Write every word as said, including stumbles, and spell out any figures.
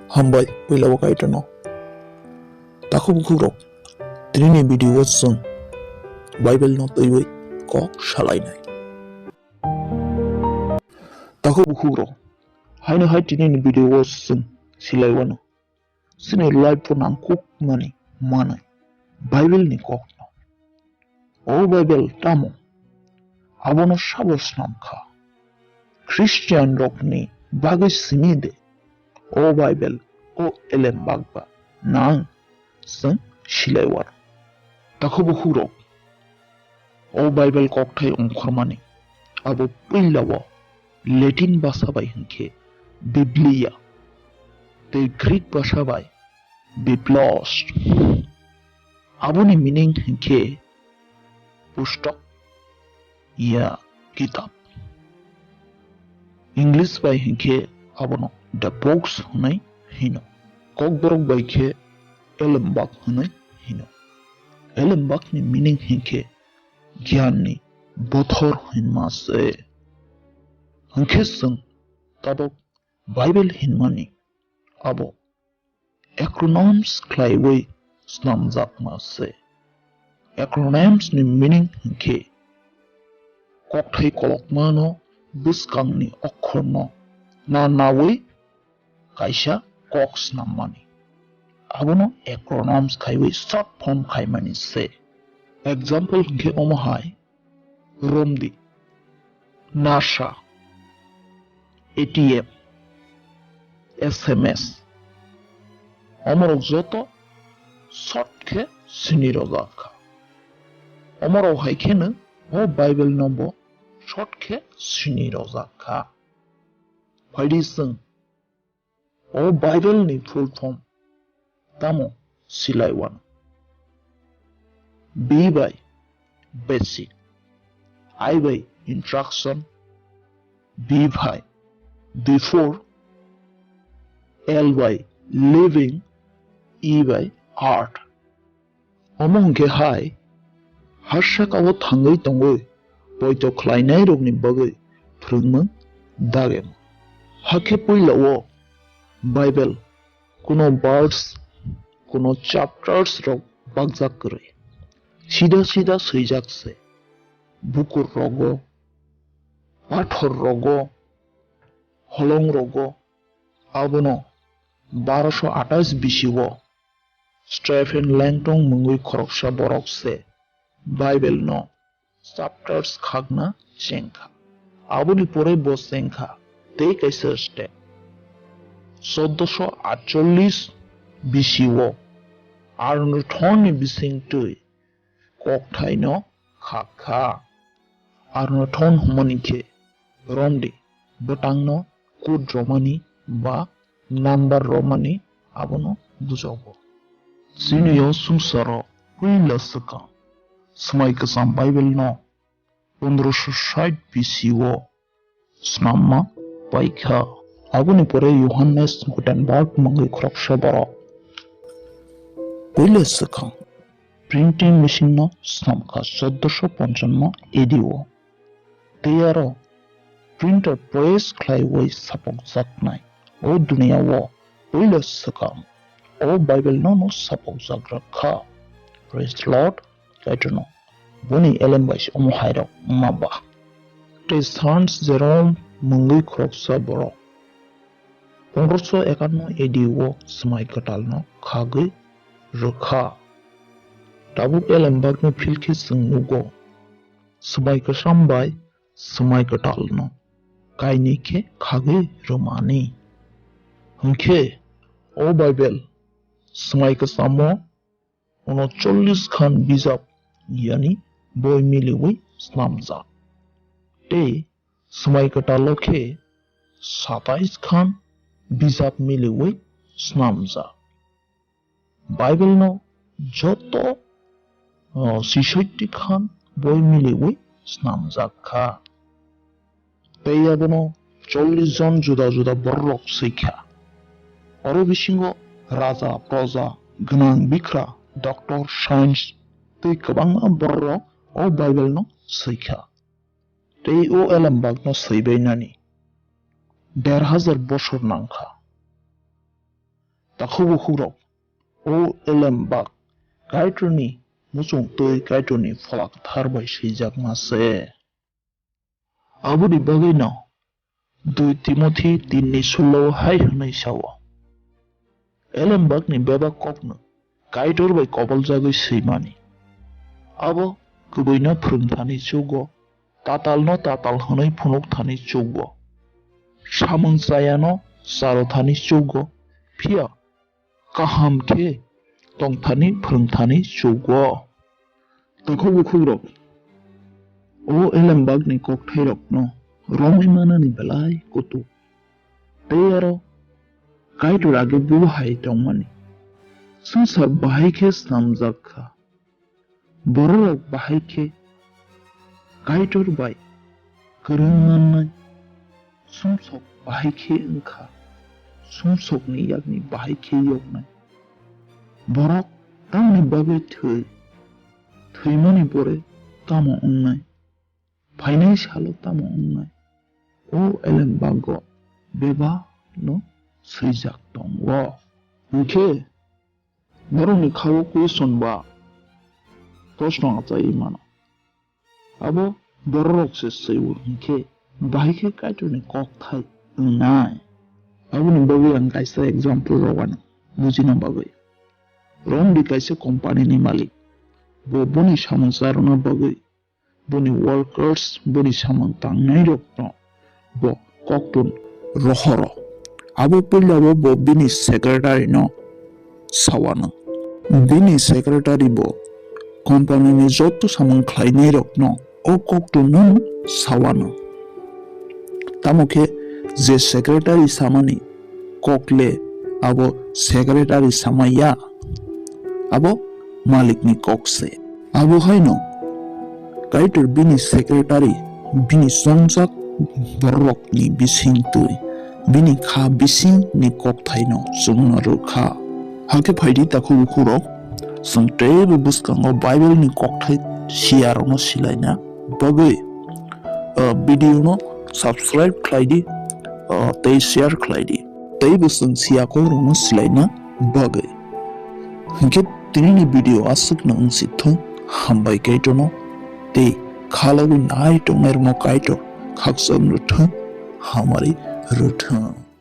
Hambai puila o Kaitorno. Takhuk bukhuk rok, tini ni video o chwng Bible no twiwi kok salainai. Takhuk bukhuk rok, haino hai tini ni video o chwng silai wano. Chini life o nangkukmani manwi Bible ni kokno. O Bible tamo? Abono sabo snam kha? Christian rokni bagwi simi de o Bible o elem bakba nang? Chwng silai wano. Takhuk bukhuk rok, o Bible kokthai ongkhormani abo puila o Latin bhasha bai hinkhe Biblia tei Greek bhasha bai Biblos. Aboni meaning hinkhe pustok ya kitab. English bai hinkhe abono the books hwnwi hino. Kokborok bai khe elembak hwnwi hino. Elembakni meaning hinkhe giyanni bothor hinma se. Hinkhe chwng tabok Bible hinmani abo acronyms khlaiwi snamjakma se. Acronyms ni meaning hinkhe kokthai kolokmano bwskangni okhorno na nawi kaisa kok snammani. Abono acronyms khaiwi short form khaimani se. Example hinkhe omo hai romdi, NASA, A T M, S M S. Omorok joto short khe sini rojak kha. Omorok hai kheno o Bible no bo short khe sini rojak kha. Phaidi chwng o Bible ni full form tamo silai wano. B bai basic, I bai introduction, B bai before, L bai living, E bai art. Omo hwnkhe hai, ha sakao thangwi tongwi poito khlainairokni bagwi phwrwngmung dagema. Hakhe puila o Bible kuno verse, kuno chapters rok bakjak kwrwi. Sida sida swijak se. Bukur rogo, pathor rogo, holong rogo, abono baroso atais bisio Stephen Langton mungwi khoroksa borok se Bible no chapters khakna chengkha. Aboni pore bo chengkha tei kaisa step. Chordoso atchollis bisio Arnothon ni bisingtwi kokthaino khakha. Arnothon hwnmani khe romdi bwtangno code romani ba number romani abono bujogo. Chini o swngcharo puila swkang Swmai Kwcham Bible no pondroso sait B C o snamma paikha. Aboni pore Johannes Gutenberg mungwi khoroksa borok puila swkang printing machine no snamkha chordoso ponchonno A D o. Tei aro printer press khlaiwi sapokjaknai o duniya o puila swkang o Bible no no sapokjak rwkha. Praise the Lord, Kaitorno boni elem bai se omo hai rok wngma ba. Tei Saint Jerome mungwi khoroksa borok pondroso ekanno A D o Swmai Kwtalno khagwi rwkha. Tabuk elem bagno phil khe chwng nugo, Swmai Kwcham bai Swmai Kwtalno kainwi khe khagwi rwmani. Hwnkhe o Bible Swmai Kwchamo uno chollis khan bijap, yani boi miliwi snamjak. Tei Swmai Kwtalo khe satais khan bijap miliwi snamjak. Bible no joto, o, sisoitti khan boi miliwi snamjak kha. Tei abono chollis jon juda juda bororok swi kha. Oro bisingo raja, proja, gwnang, bikra, doctor, science tei kwbangma bororok o Bible no swi kha. Tei o elembakno swibainani der hajar bosor nang kha. Takhuk bukhukrok, o elem bak Kaitorni muchung twi Kaitorni Phola Kwthar bai swijakma se. Aboni bagwino dui Timothi tin ni sullo hai hwnwi sao, elem bakni bebak kokno Kaitor bai koboljagwi swimani. Abo kwbwino phwrwng thani chugo, tatalno tatal hwnwi phunuk thani chugo, samung chayano charo thani chugo, phiya kaham khe tongthani phwrwngthani chugo. Takhuk bukhukrok, o elem bakni kokthairokno romwi manani belai kutuk. Tei aro Kaitor age bo hai tongmani. Swngchar bahai khe snamjak kha. Bororok bahai khe Kaitor bai kwrwng mannai, sumsok bahai khe wng kha, sumsokni yakni bahai khe yoknai. Borok tamoni bagwi thwi, thwimani pore tamo wngnai, phainai salo tamo wngnai, o elem bago bebakno swijak tongo. Hwnkhe, borokni khao question ba proshno achaiwi mano. Abo bororok se swiwi hwnkhe, bahai khe Kaitorni kokthai wngnai. Aboni bagwi ang kaisa example rwgano bujina bagwi. Romdi kaisa company ni malik, bo boni samung charwna bagwi boni workers, boni samung tangnairokno bo koktun rohoro. Abo puilao bo bini secretary no sawano. Bini secretary bo company ni joto samung khlainairokno o koktun no sawano. Tamo khe je secretary samani kokle abo secretary samaya, abo malikni kok se. Abo haino Kaitor bini secretary, bini chongjak bororokni bising twi, bini kha bisingni kokthaino chwngno rw kha. Hakhe phaidi takhuk bukhukrok, chwng teibo bwskango Bible ni kokthai siyarokno silaina bagwi, ah, video no subscribe khlai di, ah, tei share khlai di. Teibo chwng siyakokrokno silaina bagwi. Hinkhe tinini video aswkno wng si thung, hambai Kaitorno tei khalogwi nai tongnairokno Kaitor khakchang rwthwng, hamari rwthwng.